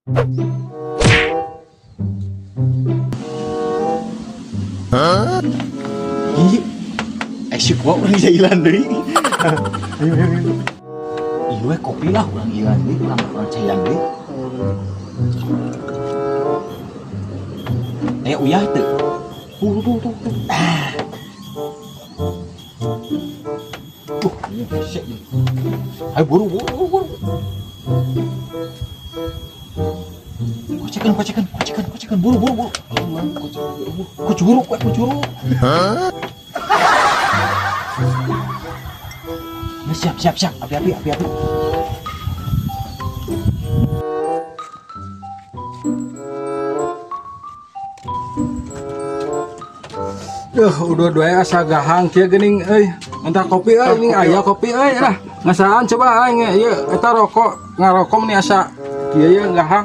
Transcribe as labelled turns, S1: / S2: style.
S1: Ih, esuk wae urang jailan deui. Ayo, ayo, ayo. Ieu we kopi lah urang ilan deui, urang urang cailan deui. Aya uyah teu? Tuh, tuh, tuh, tuh. Ah. Tuh, ini hese ieu. Ayo buru, buru, buru, buru. Kocekan, kocekan, kocekan, kocekan, buru, buru, buru. Kocuruk, we, kocuruk. Ya, siap, siap, siap. Api, api, api, api.
S2: Duh, udah dua asa gahang kieu geuning euy. Entah kopi euy, ini aya kopi euy lah. Ngasaan coba aing ieu eta rokok ngarokok meni asa kieu ye gahang.